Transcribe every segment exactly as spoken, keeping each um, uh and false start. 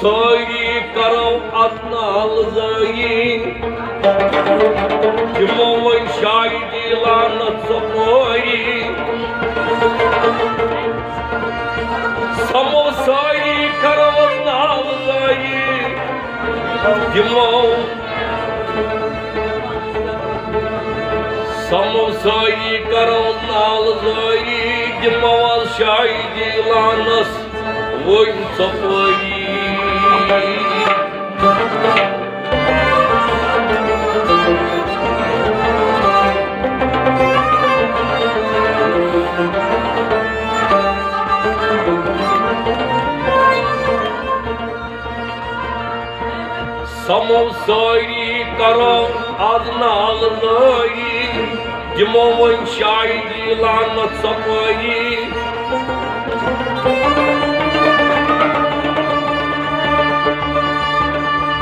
سٲری کرو از نالہٕ زٲری، دِمو وۄنۍ شاہی دیٖلانس ژۄپٲری۔ سمو سٲری کرو از نالہٕ زٲری، دِمو سمو سٲری کرو نالہٕ زٲری، دِمو از شاہی دیٖلانس وۄنۍ ژۄپٲری۔ سمو سٲری کرو از نالہٕ زٲری، دِمو وۄنۍ شاہی دیٖلانس ژۄپٲری۔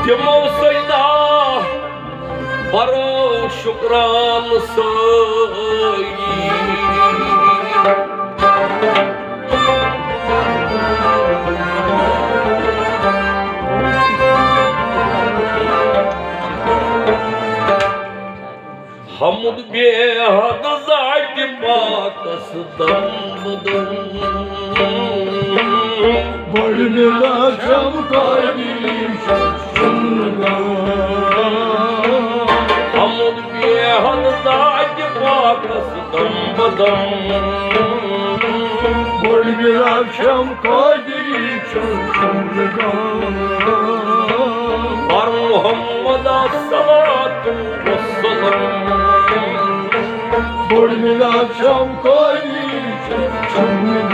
دِمو سجدہ، برو شُکران سٲری۔ حمد بے حد ذاتِ پاکس دم بدم۔ بڑھ ملا شم قادری شم۔ حمد بے حد ذاتِ پاکس دم بدم۔ بڑھ ملا شم قادری شم۔ بر محمد الصلاة والسلام۔ بڑھ ملا شم قادری شم۔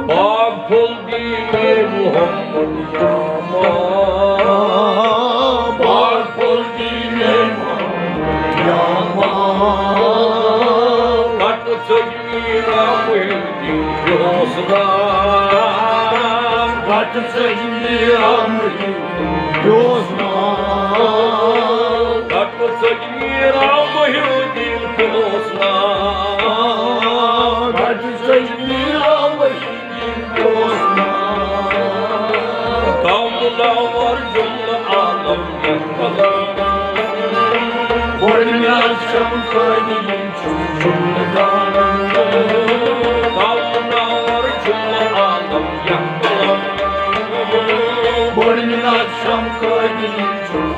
پاک پھول دیٖن محمد یا ماں۔ پاک پھول دیٖن محمد یا ماں۔ کٹ ژٔج میٖرا محی الدین یہِ اوس ناو۔ کٹ ژٔج میٖرا محی الدین یہِ اوس ناو۔ کٹ ژٔج میٖرا محی الدین یہِ اوس ناو۔ کٹ ژٔج میٖرا محی الدین یہِ اوس ناو۔ تاو منور جملہٕ عالم یتھ قلم۔ بڑھ ملا شم قادری شم۔ بڑھ ملا شم قادری شم۔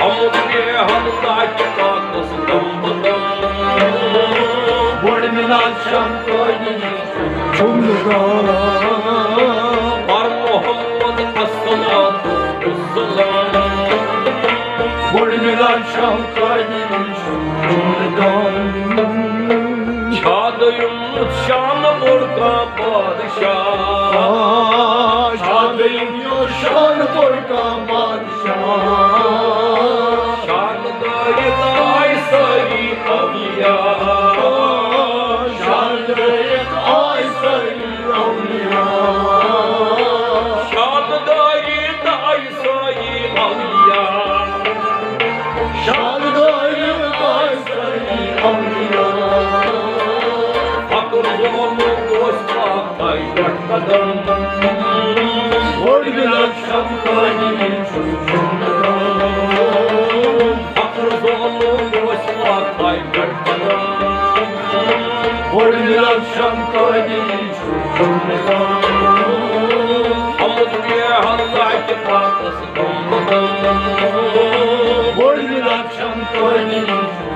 حمد بے حد ذاتِ پاکس دم بدم۔ بڑھ ملا شم قادری شم۔ بر محمد الصلاة والسلام۔ بڑھ ملا شم قادری شم۔ شادیم شان بوٚڑ کانٛہہ بادشاہ۔ شادیم شان بوٚڑ کانٛہہ بادشاہ۔ شان دٲرِتھ آے سٲری اولیاء۔ شان دٲرِتھ آے سٲری اولیاء۔ شان دٲرِتھ آے سٲری اولیاء۔ شان دٲرِتھ آے سٲری اولیاء۔ فقر ظالم اوس پاک تھاے پٮ۪ٹھ قدم۔ بوٚڑ ملا شم قادری شم۔ فقر ظالم اوس پاک تھاے پٮ۪ٹھ قدم۔ بوٚڑ ملا شم قادری شم۔ حمد بے حد ذاتِ پاکس دم بدم۔ بوٚڑ ملا شم قادری شم۔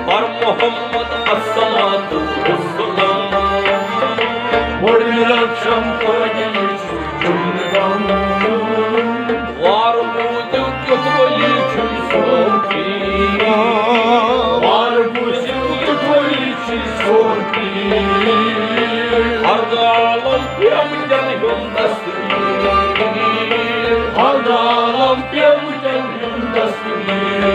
بر محمد الصلاة والسلام۔ بوٚڑ ملا شم قادری شم۔ وار بوٗزِو کیُتھ ولی چھُ صوفی۔ وار بوٗزِو کیُتھ ولی چھُ صوفی۔ ہر عالم پیمٕتٮ۪ن ہُنٛد دستگیر۔ ہر عالم پیمٕتٮ۪ن ہُنٛد دستگیر۔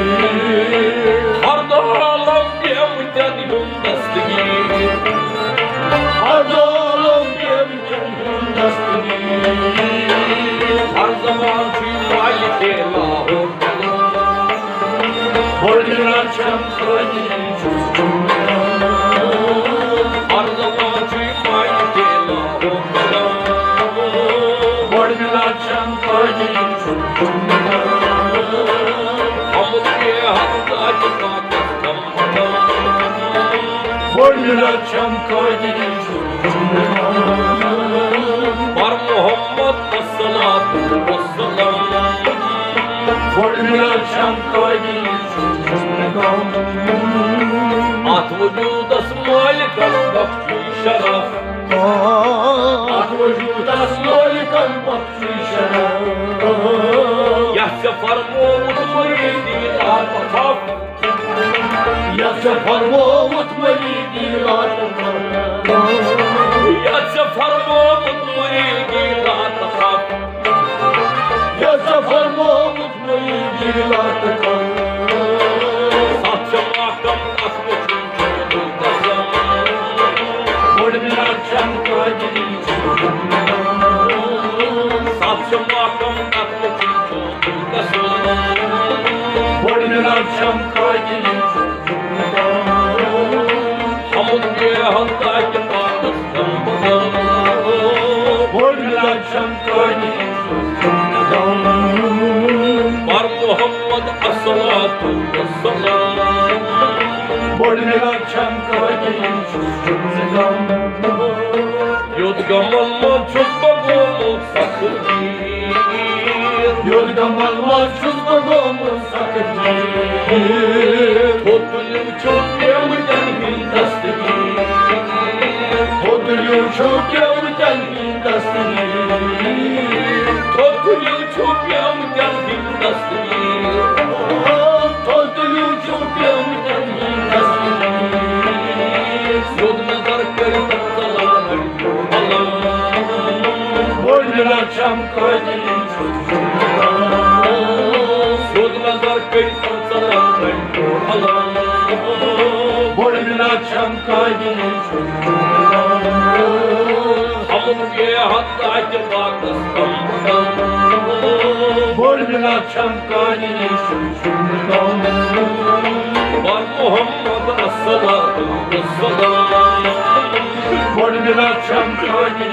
ہر عالم پیمٕتٮ۪ن ہُنٛد دستگیر۔ ہر عالم پیمٕتٮ۪ن ہُنٛد دستگیر۔ ہر زبان چھُ مالکِ لاہور۔ بوٚڑ ملا شم قادری شم۔ ہر زبان چھُ رچھم قٲدری چھُ۔ بر محمد الصلاۃ والسلام۔ گۄڈٕ رچھم قٲدری چھُ۔ اتھ وجودس مٲلکن بخشی شرف۔ اتھ وجودس مٲلکن بخشی شرف۔ یتھ ژےٚ فرمووُتھ مریدی لاتہٕ خف۔ یتھ ژےٚ فرمووُتھ مریدی لاتہٕ خف۔ یتھ ژےٚ فرمووُتھ مریدی لاتہٕ خف۔ یتھ ژےٚ فرمووُتھ مریدی لاتہٕ خف۔ ستھ چھِ محکم تتھ وُچھُن چھُ دِل قسم۔ گۄڈٕ مِلان چھَم قٲدری چھُ۔ ستھ چھِ محکم تتھ وُچھُن چھُ دِل قسم۔ گۄڈٕ مِلان چھَم قٲدری چھُ۔ حمد بے حد تاکہ پانس تم بدل۔ بوڑ ملا چھم کانی۔ بر محمد الصلاۃ والسلام۔ بوڑ ملا چھم کانی۔ یوت گمن منٛز چھُس بہٕ گوٚمُت سخت گیٖر۔ یوت گمن منٛز چھُس بہٕ گوٚمُت سخت گیٖر۔ تھوٚد تُلِو چھُو پیمٕتٮ۪ن ہِنٛدۍ دستگیٖر۔ تھوٚد تُلِو چھُو پیمٕتٮ۪ن ہِنٛدۍ دستگیٖر۔ تھوٚد تُلِو چھُو پیمٕتٮ۪ن ہِنٛدۍ دستگیٖر۔ تھوٚد تُلِو چھُو پیمٕتٮ۪ن ہِنٛدۍ دستگیٖر۔ سیوٚد نظر کٔرِتھ ژلان۔ بوڑ مِلا چھم کانی۔ سیوٚد نظر کٔرِتھ ژلان۔ بوڑ مِلا چھم کانی۔ حمد بے حد تاکہ پانس تم بدل۔ بوڑ مِلا چھم کانی۔ بر محمد الصلاۃ والسلام۔ گۄڈٕ مِلان چھَم کانی۔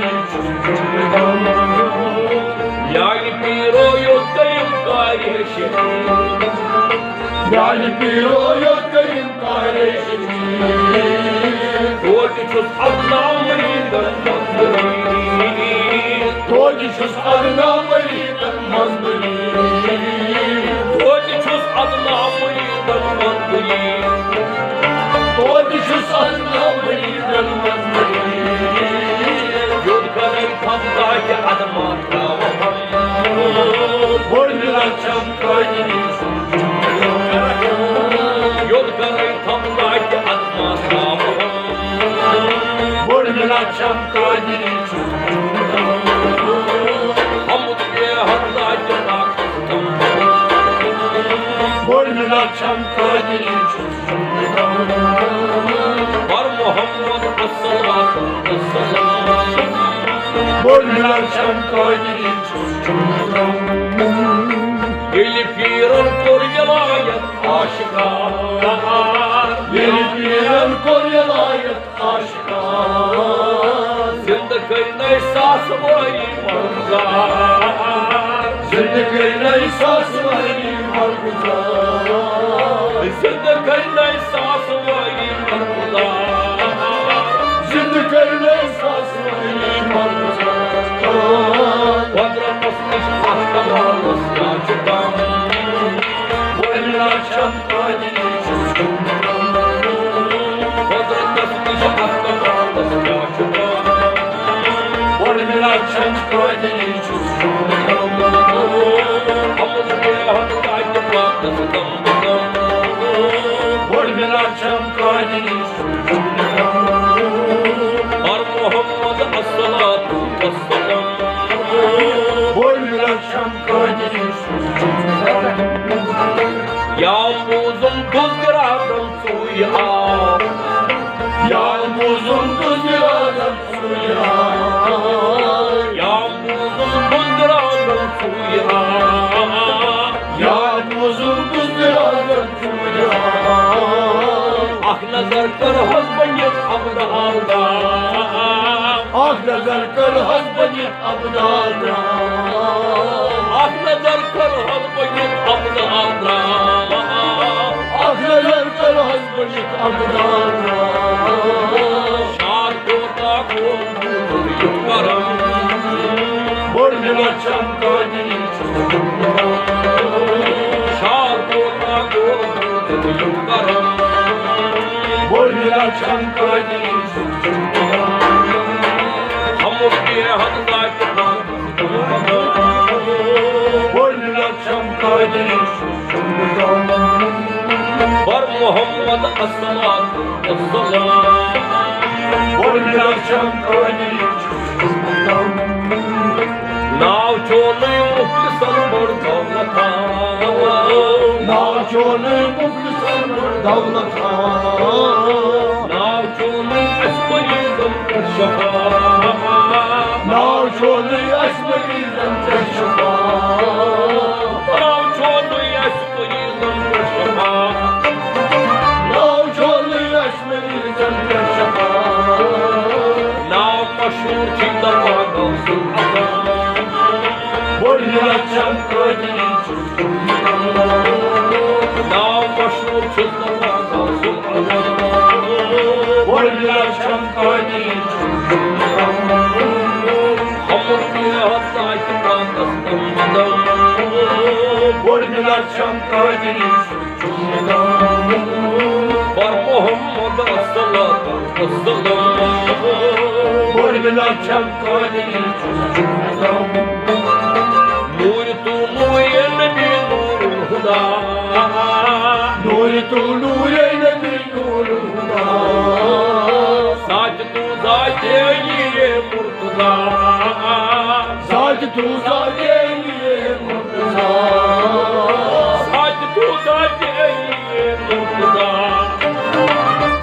یعنی پیٖرو یوت کٔرِم کارِ شریٖف۔ یعنی پیٖرو یوت کٔرِم کارِ شریٖف۔ توتہِ چھُس ادنا مریٖدن منٛز مریٖد۔ توتہِ چھُس ادنا مریٖدن منٛز مریٖد۔ توتہِ چھُس ادنا مریٖدن منٛز مریٖد۔ توتہِ چھُس ادنا مریٖدن منٛز مریٖد۔ یوٚت کَرَے تھم تاکہِ ادما تھاوہم۔ بوڑ مِلان چھَم کانی۔ یوٚت کَرَے تھم تاکہِ ادما تھاوہم۔ بوڑ مِلان چھَم کانی۔ حمد بے حد تاکہ پانس تم بدل۔ بوڑ مِلان چھَم کانی۔ بر محمد الصلاۃ والسلام۔ بوڑ مِلان چھَم کانی۔ ییٚلہِ پیٖرن کوٚر ولایت آشکار۔ ییٚلہِ پیٖرن کوٚر ولایت آشکار۔ زندٕ کٔرۍ نَے ساس ؤری مرگزار۔ زندٕ کٔرۍ نَے ساس ؤری مرگزار۔ زندٕ کٔرۍ نَے ساس ؤری مرگزار۔ زندٕ کٔرۍ نَے ساس ؤری مرگزار۔ قۄدرتس نِش اَتھ کمالس کیٛاہ چھُ کم؟ وۄنۍ نا چھَم قٲدری چھُس۔ قۄدرتس نِش اَتھ کمالس کیٛاہ چھُ کم؟ وۄنۍ نا چھَم قٲدری چھُس۔ حمد بے حد تاکہِ پانس تم بدل۔ وۄنۍ نا چھَم قٲدری چھُس۔ بر محمد الصلاۃ والسلام۔ وۄنۍ نا چھَم قٲدری چھُس۔ یا بوزُم دُل دِرازن ژوٗرِ آو۔ یا بوزُم دُل دِرازن ژوٗرِ آو۔ یا بوزُم دُل دِرازن ژوٗرِ آو۔ یا بوزُم دُل دِرازن ژوٗرِ آو۔ اکھ نظر کٔرہَس بہٕ یہِ ابدال رام۔ اکھ نظر کٔرہَس بہٕ یہِ ابدال رام۔ اکھ نظر کٔرہَس بہٕ یہِ ابدال رام۔ اکھ نظر کر حظ بٔنِتھ ابدان۔ شاد کوتاہ گوٚو بوٗزُن یہِ کرم۔ بوٚڑ مِلت چھم قٲدِری چھُس۔ شاد کوتاہ گوٚو بوٗزُن یہِ کرم۔ بوٚڑ مِلت چھم قٲدِری چھُس۔ ہمُک بے حد ذاتِ پاک۔ بوٚڑ مِلت چھم قٲدِری چھُس۔ بر محمد الصلاۃ والسلام۔ بوٚڑ مِلت چھم قٲدِری چھُس۔ ناو چونُے مُخلصن بٔڑ دولت۔ ناو چونُے مُخلصن بٔڑ دولت۔ ناو چونُے اَسہِ مریضن پٮ۪ٹھ شفا۔ ناو چونُے اَسہِ مریضن پٮ۪ٹھ شفا۔ ناو چونُے اَسہِ مریضن پٮ۪ٹھ شفا۔ ناو چونُے اَسہِ مریضن پٮ۪ٹھ شفا۔ ناو مشہوٗر چھُے دپان غوث العظم۔ بوٚڑ مِلت چھم قٲدِری چھُس۔ ناو مشہوٗر چھُس دپان غوث العظم۔ بوٚڑ مِلت چھم قٲدِری چھُس۔ ہمُک بے حد ذاتِ پاکس دم بدم۔ بوٚڑ مِلت چھم قٲدِری چھُس۔ بر محمد الصلاۃ والسلام۔ بوٚڑ مِلت چھم قٲدِری چھُس۔ نوٗرِ تو نوٗرِ نبی نوٗر الہدا۔ نوٗرِ تو نوٗرِ نبی نوٗر الہدا۔ ذاتِ تو ذاتِ علی مرتضیٰ۔ ذاتِ تو ذاتِ علی مرتضیٰ۔ ذاتِ تو ذاتِ علی مرتضیٰ۔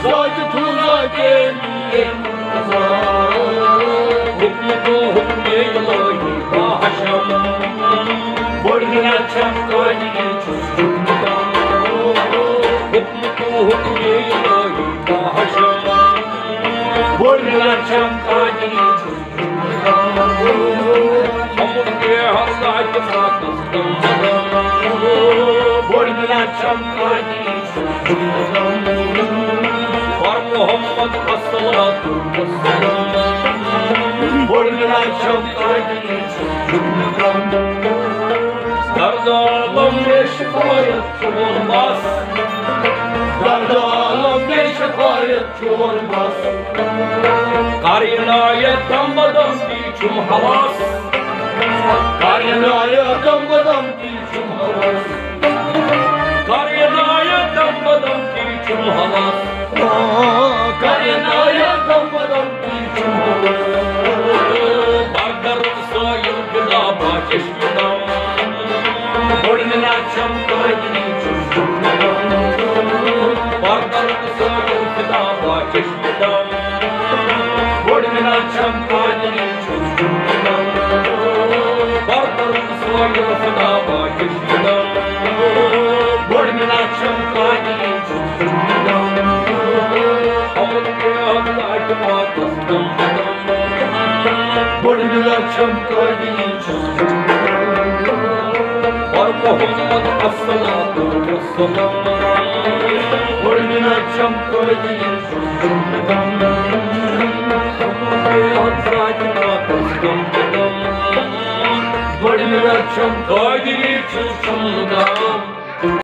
ذاتِ تو ذاتِ علی مرتضیٰ۔ حُکمِ تو حُکمِ الٰہی باہشم۔ بوٚڑ مِلت چھم قٲدِری چھُس۔ حُکمِ تو حُکمِ الٰہی باہشم۔ بوٚڑ مِلت چھم قٲدِری چھُس۔ ہمُک بے حد ذاتِ پاکس دم بدم۔ بوٚڑ مِلت چھم قٲدِری چھُس۔ بر محمد الصلاۃ والسلام۔ بوٚڑ مِلت چھم قٲدِری چھُس۔ درد عالم مےٚ شفایت چون بس۔ درد عالم مےٚ شفایت چون بس۔ کر عنایت دم بدم تی چھُم حواس۔ کر عنایت دم بدم تی چھُم حواس۔ کر عنایت دم بدم تی چھُم حواس۔ آ، کر عنایت دم بدم تی چھُم حواس۔ بر درد سٲیِل فدا با چشمِ دم۔ بوٚڑ مِلت چھم قٲدِری چھُس۔ بر درد سٲیِل فدا با چشمِ دم۔ بوٚڑ مِلت چھم قٲدِری چھُس۔ بر درد سٲیِل فدا با چشمِ دم۔ بوٚڑ مِلت چھم قٲدِری چھُس۔ ہمُک بے حد ذاتِ پاکس دم بدم۔ بوٚڑ مِلت چھم قٲدِری چھُس۔ بر محمد الصلاۃ والسلام۔ بوٚڑ مِلت چھم قٲدِری چھُس۔ بے حد ذاتِ پاکس دم بدم۔ بوٚڑ مِلت چھم قٲدِری چھُس۔